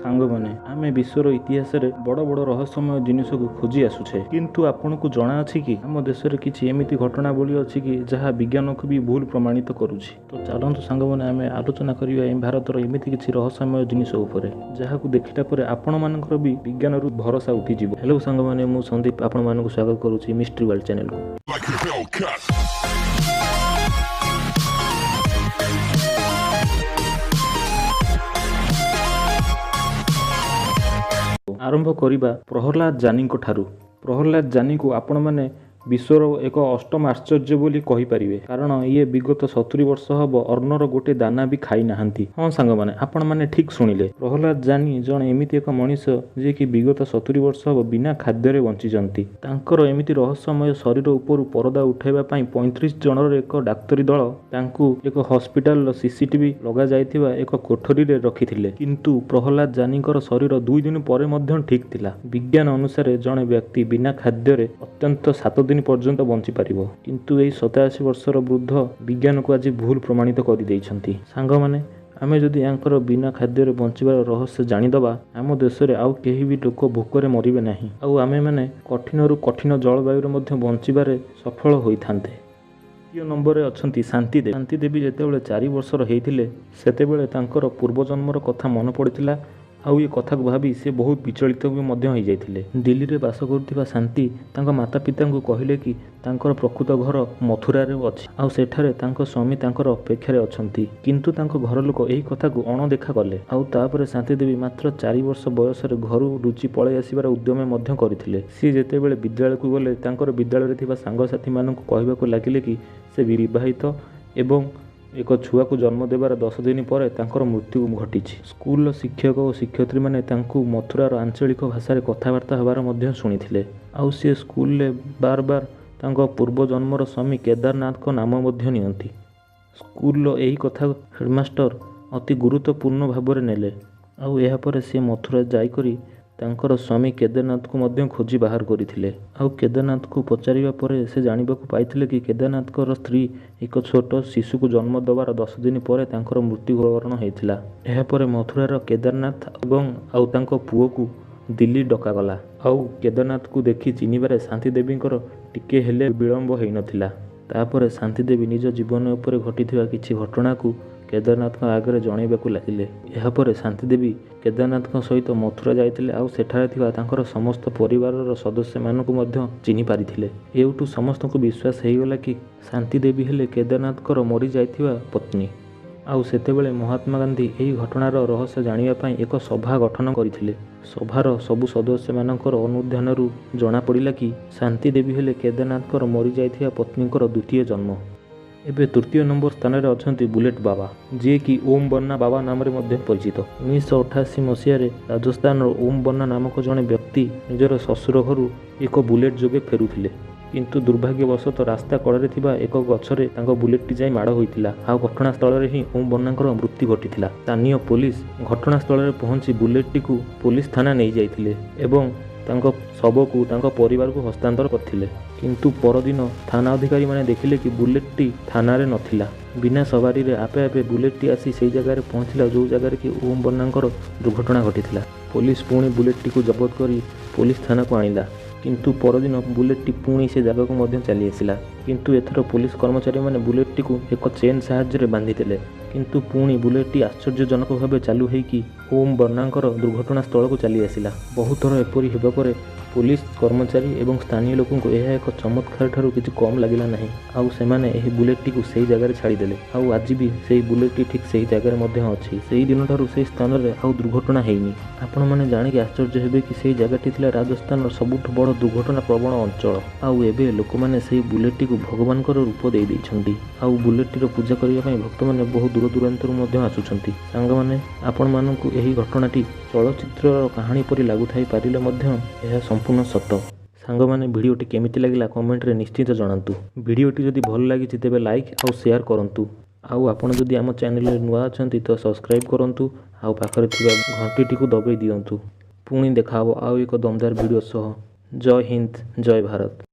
ସାଙ୍ଗମାନେ, ଆମେ ବିଶ୍ୱର ଇତିହାସରେ ବଡ଼ ବଡ଼ ରହସ୍ୟମୟ ଜିନିଷକୁ ଖୋଜି ଆସୁଛେ, କିନ୍ତୁ ଆପଣଙ୍କୁ ଜଣାଅଛି କି ଆମ ଦେଶରେ କିଛି ଏମିତି ଘଟଣାବଳୀ ଅଛି କି ଯାହା ବିଜ୍ଞାନକୁ ବି ଭୁଲ ପ୍ରମାଣିତ କରୁଛି। ତ ଚାଲନ୍ତୁ ସାଙ୍ଗମାନେ, ଆମେ ଆଲୋଚନା କରିବା ଏ ଭାରତର ଏମିତି କିଛି ରହସ୍ୟମୟ ଜିନିଷ ଉପରେ, ଯାହାକୁ ଦେଖିଲା ପରେ ଆପଣମାନଙ୍କର ବି ବିଜ୍ଞାନରୁ ଭରସା ଉଠିଯିବ। ହ୍ୟାଲୋ ସାଙ୍ଗମାନେ, ମୁଁ ସନ୍ଦୀପ ଆପଣମାନଙ୍କୁ ସ୍ୱାଗତ କରୁଛି ମିଷ୍ଟ୍ରି ୱାର୍ଲଡ ଚ୍ୟାନେଲକୁ। Like a Hellcat. ଆରମ୍ଭ କରିବା ପ୍ରହ୍ଲାଦ ଜାନିଙ୍କ ଠାରୁ। ପ୍ରହ୍ଲାଦ ଜାନିଙ୍କୁ ଆପଣମାନେ ବିଶ୍ୱର ଏକ ଅଷ୍ଟମ ଆଶ୍ଚର୍ଯ୍ୟ ବୋଲି କହିପାରିବେ, କାରଣ ଇଏ ବିଗତ 70 ବର୍ଷ ହେବ ଅନ୍ନର ଗୋଟେ ଦାନା ବି ଖାଇନାହାନ୍ତି। ହଁ ସାଙ୍ଗମାନେ, ଆପଣମାନେ ଠିକ୍ ଶୁଣିଲେ। ପ୍ରହ୍ଲାଦ ଜାନି ଜଣେ ଏମିତି ଏକ ମଣିଷ, ଯିଏକି ବିଗତ 70 ବର୍ଷ ହେବ ବିନା ଖାଦ୍ୟରେ ବଞ୍ଚିଛନ୍ତି। ତାଙ୍କର ଏମିତି ରହସ୍ୟମୟ ଶରୀର ଉପରୁ ପରଦା ଉଠାଇବା ପାଇଁ 35 ଜଣର ଏକ ଡାକ୍ତରୀ ଦଳ ତାଙ୍କୁ ଏକ ହସ୍ପିଟାଲର ସିସିଟିଭି ଲଗାଯାଇଥିବା ଏକ କୋଠରୀରେ ରଖିଥିଲେ। କିନ୍ତୁ ପ୍ରହ୍ଲାଦ ଜାନିଙ୍କର ଶରୀର 2 ଦିନ ପରେ ମଧ୍ୟ ଠିକ୍ ଥିଲା। ବିଜ୍ଞାନ ଅନୁସାରେ ଜଣେ ବ୍ୟକ୍ତି ବିନା ଖାଦ୍ୟରେ ଅତ୍ୟନ୍ତ 7 ଦିନ ପର୍ଯ୍ୟନ୍ତ ବଞ୍ଚିପାରିବ, କିନ୍ତୁ ଏହି 87 ବର୍ଷର ବୃଦ୍ଧ ବିଜ୍ଞାନକୁ ଆଜି ଭୁଲ ପ୍ରମାଣିତ କରିଦେଇଛନ୍ତି। ସାଙ୍ଗମାନେ, ଆମେ ଯଦି ୟାଙ୍କର ବିନା ଖାଦ୍ୟରେ ବଞ୍ଚିବାର ରହସ୍ୟ ଜାଣିଦେବା, ଆମ ଦେଶରେ ଆଉ କେହି ବି ଲୋକ ଭୋକରେ ମରିବେ ନାହିଁ ଆଉ ଆମେମାନେ କଠିନରୁ କଠିନ ଜଳବାୟୁରେ ମଧ୍ୟ ବଞ୍ଚିବାରେ ସଫଳ ହୋଇଥାନ୍ତେ। ଦ୍ୱିତୀୟ ନମ୍ବରରେ ଅଛନ୍ତି ଶାନ୍ତି ଦେବୀ। ଶାନ୍ତି ଦେବୀ ଯେତେବେଳେ 4 ବର୍ଷର ହେଇଥିଲେ, ସେତେବେଳେ ତାଙ୍କର ପୂର୍ବଜନ୍ମର କଥା ମନେ ପଡ଼ିଥିଲା ଆଉ ଏ କଥାକୁ ଭାବି ସେ ବହୁତ ବିଚଳିତ ବି ମଧ୍ୟ ହେଇଯାଇଥିଲେ। ଦିଲ୍ଲୀରେ ବାସ କରୁଥିବା ଶାନ୍ତି ତାଙ୍କ ମାତା ପିତାଙ୍କୁ କହିଲେ କି ତାଙ୍କର ପ୍ରକୃତ ଘର ମଥୁରାରେ ଅଛି ଆଉ ସେଠାରେ ତାଙ୍କ ସ୍ୱାମୀ ତାଙ୍କର ଅପେକ୍ଷାରେ ଅଛନ୍ତି। କିନ୍ତୁ ତାଙ୍କ ଘର ଲୋକ ଏହି କଥାକୁ ଅଣଦେଖା କଲେ। ଆଉ ତାପରେ ଶାନ୍ତି ଦେବୀ ମାତ୍ର 4 ବର୍ଷ ବୟସରେ ଘରୁ ଲୁଚି ପଳାଇ ଆସିବାର ଉଦ୍ୟମ ମଧ୍ୟ କରିଥିଲେ। ସିଏ ଯେତେବେଳେ ବିଦ୍ୟାଳୟକୁ ଗଲେ, ତାଙ୍କର ବିଦ୍ୟାଳୟରେ ଥିବା ସାଙ୍ଗସାଥିମାନଙ୍କୁ କହିବାକୁ ଲାଗିଲେ କି ସେ ବିବାହିତ ଏବଂ ଏକ ଛୁଆକୁ ଜନ୍ମ ଦେବାର 10 ଦିନ ପରେ ତାଙ୍କର ମୃତ୍ୟୁ ଘଟିଛି। ସ୍କୁଲର ଶିକ୍ଷକ ଓ ଶିକ୍ଷୟିତ୍ରୀମାନେ ତାଙ୍କୁ ମଥୁରାର ଆଞ୍ଚଳିକ ଭାଷାରେ କଥାବାର୍ତ୍ତା ହେବାର ମଧ୍ୟ ଶୁଣିଥିଲେ। ଆଉ ସିଏ ସ୍କୁଲରେ ବାର ବାର ତାଙ୍କ ପୂର୍ବ ଜନ୍ମର ସ୍ୱାମୀ କେଦାରନାଥଙ୍କ ନାମ ମଧ୍ୟ ନିଅନ୍ତି। ସ୍କୁଲର ଏହି କଥା ହେଡ଼ମାଷ୍ଟର ଅତି ଗୁରୁତ୍ୱପୂର୍ଣ୍ଣ ଭାବରେ ନେଲେ। ଆଉ ଏହାପରେ ସିଏ ମଥୁରା ଯାଇକରି ତାଙ୍କର ସ୍ୱାମୀ କେଦାରନାଥଙ୍କୁ ମଧ୍ୟ ଖୋଜି ବାହାର କରିଥିଲେ। ଆଉ କେଦାରନାଥଙ୍କୁ ପଚାରିବା ପରେ ସେ ଜାଣିବାକୁ ପାଇଥିଲେ କି କେଦାରନାଥଙ୍କର ସ୍ତ୍ରୀ ଏକ ଛୋଟ ଶିଶୁକୁ ଜନ୍ମ ଦେବାର 10 ଦିନ ପରେ ତାଙ୍କର ମୃତ୍ୟୁବରଣ ହେଇଥିଲା। ଏହାପରେ ମଥୁରାର କେଦାରନାଥ ଏବଂ ଆଉ ତାଙ୍କ ପୁଅକୁ ଦିଲ୍ଲୀ ଡକାଗଲା। ଆଉ କେଦାରନାଥଙ୍କୁ ଦେଖି ଚିହ୍ନିବାରେ ଶାନ୍ତି ଦେବୀଙ୍କର ଟିକେ ହେଲେ ବିଳମ୍ବ ହେଇନଥିଲା। ତାପରେ ଶାନ୍ତି ଦେବୀ ନିଜ ଜୀବନ ଉପରେ ଘଟିଥିବା କିଛି ଘଟଣାକୁ କେଦାରନାଥଙ୍କ ଆଗରେ ଜଣାଇବାକୁ ଲାଗିଲେ। ଏହାପରେ ଶାନ୍ତି ଦେବୀ କେଦାରନାଥଙ୍କ ସହିତ ମଥୁରା ଯାଇଥିଲେ ଆଉ ସେଠାରେ ଥିବା ତାଙ୍କର ସମସ୍ତ ପରିବାରର ସଦସ୍ୟମାନଙ୍କୁ ମଧ୍ୟ ଚିହ୍ନି ପାରିଥିଲେ। ଏଇଠୁ ସମସ୍ତଙ୍କୁ ବିଶ୍ୱାସ ହେଇଗଲା କି ଶାନ୍ତି ଦେବୀ ହେଲେ କେଦାରନାଥଙ୍କର ମରିଯାଇଥିବା ପତ୍ନୀ। ଆଉ ସେତେବେଳେ ମହାତ୍ମା ଗାନ୍ଧୀ ଏହି ଘଟଣାର ରହସ୍ୟ ଜାଣିବା ପାଇଁ ଏକ ସଭା ଗଠନ କରିଥିଲେ। ସଭାର ସବୁ ସଦସ୍ୟମାନଙ୍କର ଅନୁଧ୍ୟାନରୁ ଜଣାପଡ଼ିଲା କି ଶାନ୍ତି ଦେବୀ ହେଲେ କେଦାରନାଥଙ୍କର ମରିଯାଇଥିବା ପତ୍ନୀଙ୍କର ଦ୍ୱିତୀୟ ଜନ୍ମ। ଏବେ ତୃତୀୟ ନମ୍ବର ସ୍ଥାନରେ ଅଛନ୍ତି ବୁଲେଟ ବାବା, ଯିଏକି ଓମ୍ ବନ୍ନା ବାବା ନାମରେ ମଧ୍ୟ ପରିଚିତ। 1988 ମସିହାରେ ରାଜସ୍ଥାନର ଓମ୍ ବନ୍ନା ନାମକ ଜଣେ ବ୍ୟକ୍ତି ନିଜର ଶ୍ୱଶୁର ଘରୁ ଏକ ବୁଲେଟ ଯୋଗେ ଫେରୁଥିଲେ। କିନ୍ତୁ ଦୁର୍ଭାଗ୍ୟବଶତଃ ରାସ୍ତା କଡ଼ରେ ଥିବା ଏକ ଗଛରେ ତାଙ୍କ ବୁଲେଟଟି ଯାଇ ମାଡ଼ ହୋଇଥିଲା ଆଉ ଘଟଣାସ୍ଥଳରେ ହିଁ ଓମ୍ ବନ୍ନାଙ୍କର ମୃତ୍ୟୁ ଘଟିଥିଲା। ସ୍ଥାନୀୟ ପୋଲିସ ଘଟଣାସ୍ଥଳରେ ପହଞ୍ଚି ବୁଲେଟଟିକୁ ପୋଲିସ ଥାନା ନେଇଯାଇଥିଲେ ଏବଂ ତାଙ୍କ ଶବକୁ ତାଙ୍କ ପରିବାରକୁ ହସ୍ତାନ୍ତର କରିଥିଲେ। କିନ୍ତୁ ପରଦିନ ଥାନା ଅଧିକାରୀମାନେ ଦେଖିଲେ କି ବୁଲେଟଟି ଥାନାରେ ନଥିଲା। ବିନା ସବାରିରେ ଆପେ ଆପେ ବୁଲେଟଟି ଆସି ସେଇ ଜାଗାରେ ପହଞ୍ଚିଲା, ଯେଉଁ ଜାଗାରେ କି ଓମ୍ ବନ୍ନାଙ୍କର ଦୁର୍ଘଟଣା ଘଟିଥିଲା। ପୋଲିସ ପୁଣି ବୁଲେଟଟିକୁ ଜବତ କରି ପୋଲିସ ଥାନାକୁ ଆଣିଲା। କିନ୍ତୁ ପରଦିନ ବୁଲେଟଟି ପୁଣି ସେ ଜାଗାକୁ ମଧ୍ୟ ଚାଲି ଆସିଲା। କିନ୍ତୁ ଏଥର ପୋଲିସ କର୍ମଚାରୀମାନେ ବୁଲେଟଟିକୁ ଏକ ଚେନ୍ ସାହାଯ୍ୟରେ ବାନ୍ଧିଦେଲେ। କିନ୍ତୁ ପୁଣି ବୁଲେଟଟି ଆଶ୍ଚର୍ଯ୍ୟଜନକ ଭାବେ ଚାଲୁ ହେଇକି ଓମ୍ ବର୍ଣ୍ଣାଙ୍କର ଦୁର୍ଘଟଣା ସ୍ଥଳକୁ ଚାଲି ଆସିଲା। ବହୁଥର ଏପରି ହେବା ପରେ ପୋଲିସ କର୍ମଚାରୀ ଏବଂ ସ୍ଥାନୀୟ ଲୋକଙ୍କୁ ଏହା ଏକ ଚମତ୍କାର ଠାରୁ କିଛି କମ୍ ଲାଗିଲା ନାହିଁ। ଆଉ ସେମାନେ ଏହି ବୁଲେଟଟିକୁ ସେହି ଜାଗାରେ ଛାଡ଼ିଦେଲେ। ଆଉ ଆଜି ବି ସେହି ବୁଲେଟଟି ଠିକ୍ ସେହି ଜାଗାରେ ମଧ୍ୟ ଅଛି। ସେହି ଦିନଠାରୁ ସେହି ସ୍ଥାନରେ ଆଉ ଦୁର୍ଘଟଣା ହେଇନି। ଆପଣମାନେ ଜାଣିକି ଆଶ୍ଚର୍ଯ୍ୟ ହେବେ କି ସେହି ଜାଗାଟି ଥିଲା ରାଜସ୍ଥାନର ସବୁଠୁ ବଡ଼ ଦୁର୍ଘଟଣା ପ୍ରବଣ ଅଞ୍ଚଳ। ଆଉ ଏବେ ଲୋକମାନେ ସେହି ବୁଲେଟଟିକୁ ଭଗବାନଙ୍କର ରୂପ ଦେଇ ଦେଇଛନ୍ତି। ଆଉ ବୁଲେଟଟିର ପୂଜା କରିବା ପାଇଁ ଭକ୍ତମାନେ ବହୁ ଦୂର ଦୂରାନ୍ତରୁ ମଧ୍ୟ ଆସୁଛନ୍ତି। ସାଙ୍ଗମାନେ, ଆପଣମାନଙ୍କୁ ଏହି ଘଟଣାଟି ଚଳଚ୍ଚିତ୍ରର କାହାଣୀ ପରି ଲାଗୁଥାଇ ପାରିଲେ ମଧ୍ୟ ଏହା ସମ୍ପୂର୍ଣ୍ଣ ସତ। ସାଙ୍ଗମାନେ, ଭିଡ଼ିଓଟି କେମିତି ଲାଗିଲା କମେଣ୍ଟରେ ନିଶ୍ଚିତ ଜଣାନ୍ତୁ। ଭିଡ଼ିଓଟି ଯଦି ଭଲ ଲାଗିଛି, ତେବେ ଲାଇକ୍ ଆଉ ସେୟାର କରନ୍ତୁ। ଆଉ ଆପଣ ଯଦି ଆମ ଚ୍ୟାନେଲରେ ନୂଆ ଅଛନ୍ତି ତ ସବସ୍କ୍ରାଇବ୍ କରନ୍ତୁ ଆଉ ପାଖରେ ଥିବା ଘଣ୍ଟିଟିକୁ ଦବେଇ ଦିଅନ୍ତୁ। ପୁଣି ଦେଖାହବ ଆଉ ଏକ ଦମଦାର ଭିଡ଼ିଓ ସହ। ଜୟ ହିନ୍ଦ, ଜୟ ଭାରତ।